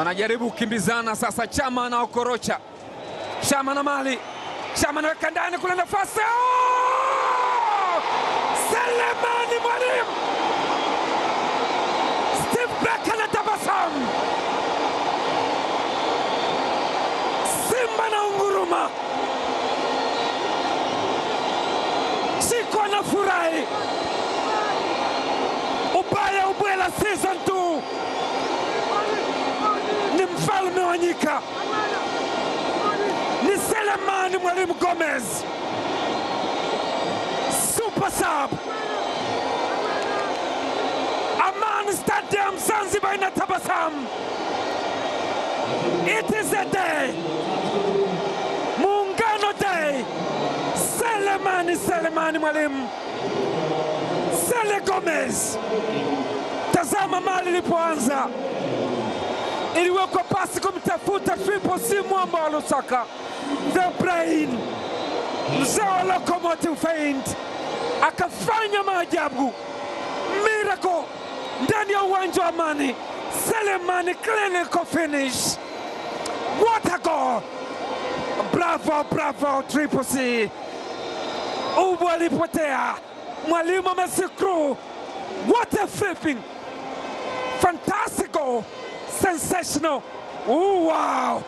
Wanajaribu kukimbizana sasa, Chama na Okorocha. Chama na Mali. Chama anaweka ndani kule nafasi. Oh! Selemani Mwalimu. Steve Becker anatabasamu. Simba na unguruma. Chiko anafurahi. Ubaya Ubwela season 2. Ni mfalme wa nyika. Ni Selemani Mwalimu Gomez. Super sub. Aman Stadium Zanzibar inatabasamu. It is a day. Muungano Day. Selemani, Selemani Mwalimu. Sele Gomez. Tazama mali ilipoanza. Iliwekwa pasi kumtafuta Triple C mwamba wa Lusaka. The Brain. Mzee wa Locomotive Feint. Akafanya maajabu. Miracle ndani ya uwanja wa Amani. Selemani clinical finish. What a goal. Bravo, bravo Triple C. Ubu alipotea. Mwalimu amesikru. What a flipping. Fantastic goal. Sensational. Ooh, wow.